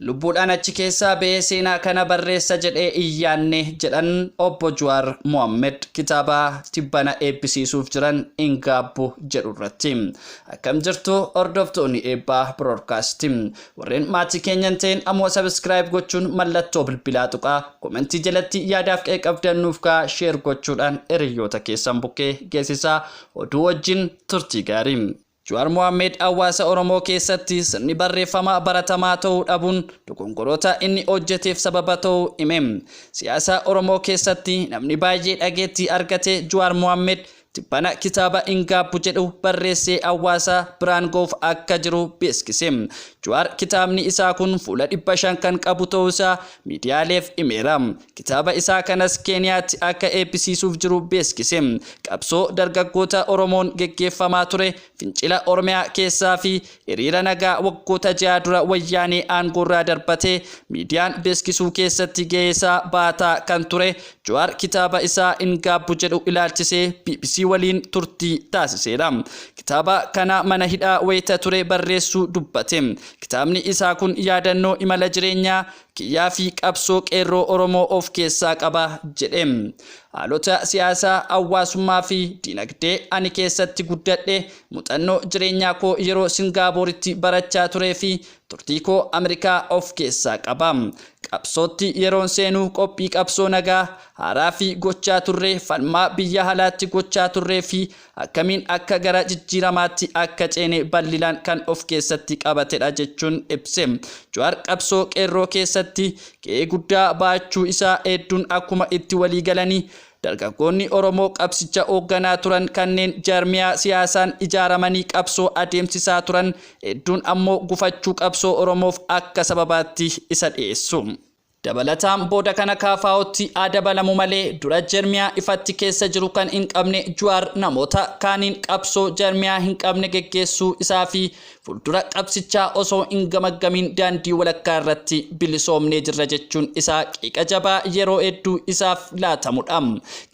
Lubbuudhaan achi keessaa ba'ee seenaa kana barreessa jedhee hin yaanne jedhan obbo Jawaar Mohammed kitaaba tibbana eebbisiisuuf jiran hin gaabbu jedhu irratti. Akkam jirtu hordoftoonni eebbaa broadcast. Warreen maatii keenya hin ta'in ammoo subscribe gochuun mallattoo bilbilaa tuqaa komentii jalatti yaadaaf qe'ee qabdan nuuf kaa share gochuudhaan hiriyoota keessan bukkee geessisaa oduu wajjin turtii gaarii. Jawaar Mohaammed hawaasa Oromoo keessatti sirni barreeffamaa baratamaa ta'uu dhabuun dogongoroota inni hojjeteef sababa ta'uu hime. Siyaasa Oromoo keessatti namni baay'ee dhageettii argate Jawaar Mohaammed tibbana kitaaba hin gaabbu jedhu barreessee hawaasa biraan ga'uuf akka jiru beeksise. Jawaar kitaabni isaa kun fuula 500 kan qabu ta'uu isaa miidiyaaleef himeera. Kitaaba isaa kanas Keeniyaatti akka eebbisiisuuf jiru beeskise. Qabsoo dargaggoota Oromoon geggeeffamaa ture, fincila Oromiyaa keessaa fi hiriira nagaa waggoota ja'a dura Wayyaanee aangoorraa darbatee miidiyaan beeskisuu keessatti ga'eesaa baataa kan ture Jawaar kitaaba isaa hin gaabbu jedhu ilaalchisee BBC waliin turtii taasiseera. Kitaaba kana mana hidhaa wayita ture barreessuu dubbate. Kitaabni isaa kun yaadannoo imala jireenyaa kiyyaa fi qabsoo qeerroo Oromoo of keessaa qaba jedhe. Haalota siyaasaa, hawaasummaa fi dinagdee ani keessatti guddadhe, muuxannoo jireenyaa koo yeroo Singaapooritti barachaa turee fi turtii koo Ameerikaa of keessaa qaba. Qabsootti yeroon seenu qophii qabsoo nagaa haaraa fi gochaa turre, falmaa biyya alaatti gochaa turree fi akkamiin akka gara jijjiiramaatti akka ceene bal'inaan kan of keessatti qabatedha jechuun ibse. Jawaar qabsoo qeerroo keessatti ga'ee guddaa baachuu isaa hedduun akkuma itti walii galanii dargaggoonni Oromoo qabsicha hoogganaa turan kanneen jaarmiyaa siyaasaan ijaaramanii qabsoo adeemsisaa turan hedduun ammoo gufachuu qabsoo Oromoof akka sababaatti isa dhiyeessu. Dabalataan booda kana KFOtti haa dabalamu malee dura jarmiyaa ifatti keessa jiru kan hin qabne Jawaar namoota kaaniin qabsoo jarmiyaa hin qabne geggeessuu isaa fi fuuldura qabsichaa osoo hin gamaggamiin daandii walakkaa irratti bilisoomnee jirra jechuun isaa qeeqa jabaa yeroo hedduu isaaf laatamudha.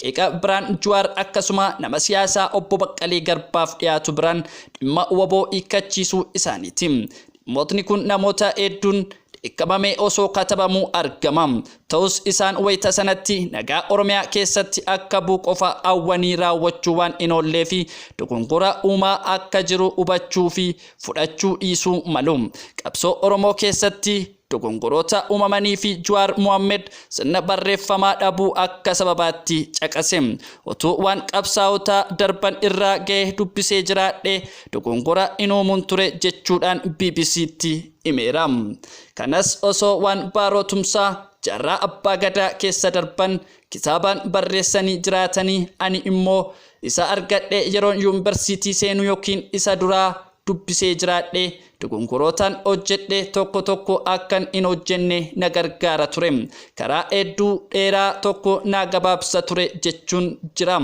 Qeeqa biraan Jawaar akkasuma nama siyaasaa obbo Baqqalee Garbaaf dhiyaatu biraan dhimma waboo hiikkachiisuu isaaniiti. Dhimmootni kun namoota hedduun dheekkamamee osoo katabamuu argama. Ta'us isaan wayita sanatti nagaa Oromiyaa keessatti akka bu'u qofa hawwanii raawwachuu waan hin oollee fi dogongora uumaa akka jiru hubachuu fi fudhachuu dhiisuu malu. Qabsoo Oromoo keessatti dogongoroota uumamanii fi Jawaar Mohammed sirna barreeffamaa dhabuu akka sababaatti caqase. Utuu waan qabsaa'ota darban irraa ga'e dubbisee jiraadhe dogongora hin uumuun ture jechuudhaan BBCtti himeera. Kanas osoo waan Baaroo Tumsaa jaarraa Abbaa Gadaa keessa darban kitaabaan barreessanii jiraatanii ani immoo isa argadhe yeroon yuunivarsiitii seenu yookiin isa duraa dubbisee jiraadhe dogongorootaan hojjedhe tokko tokko akkan hin hojjenne na gargaara ture. Karaa hedduu dheeraa tokko na gabaabsa ture jechuun jira.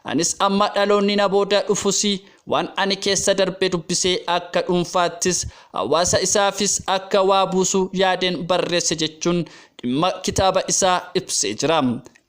Anis amma dhaloonni na booda dhufus waan ani keessa darbe dubbisee akka dhuunfaattis hawaasa isaafis akka waa buusu yaadeen barreesse jechuun dhimma kitaaba isaa ibsee jira.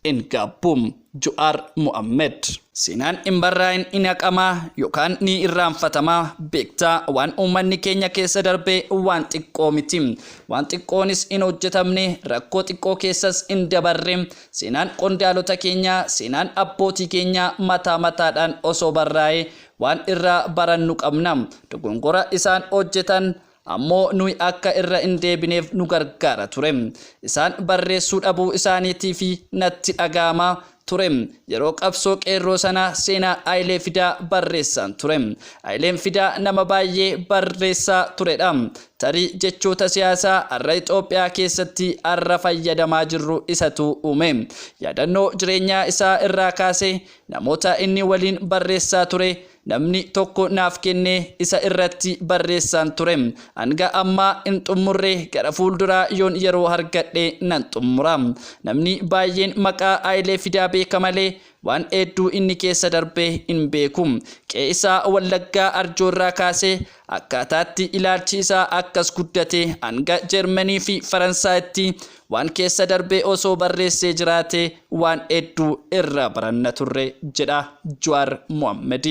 Hin gaabbu. Jawaar Mohammed. Seenaan hin barraa'in hin haqamaa yookaan ni irraanfatamaa beektaa waan uummanni keenya keessa darbe waan xiqqoo miti. Waan xiqqoonis hin hojjetamne rakkoo xiqqoo keessas hin dabarre seenaan qondaalota keenyaa seenaan abbootii keenyaa mataa mataadhaan osoo barraa'ee waan irraa barannu qabna. Dogongora isaan hojjetan ammoo nuyi akka irra hin deebineef nu gargaara ture. Isaan barreessuu dhabuu isaaniitii fi natti dhaga'amaa ture. Yeroo qabsoo qeerroo sanaa seenaa Hayilee Fidaa barreessaan ture. Hayileen Fidaa nama baay'ee barreessaa turedha. Tarii jechoota siyaasaa har'a Itoophiyaa keessatti har'a fayyadamaa jirru isatu uume. Yaadannoo jireenyaa isaa irraa kaasee namoota inni waliin barreessaa ture namni tokko naaf kennee isa irratti barreessaan ture. Hanga ammaa hin xummurre gara fuulduraa yoon yeroo argadhe nan xummura. Namni baay'een maqaa Hayilee Fidaa beeka malee waan hedduu inni keessa darbe hin beeku. Qe'ee isaa Wallaggaa Arjoorraa kaasee akkaataatti ilaalchi isaa akkas guddate hanga Jarmanii fi Faransaayitti waan keessa darbe osoo barreessee jiraate waan hedduu irraa baranna turre jedha Jawaar Mohammed.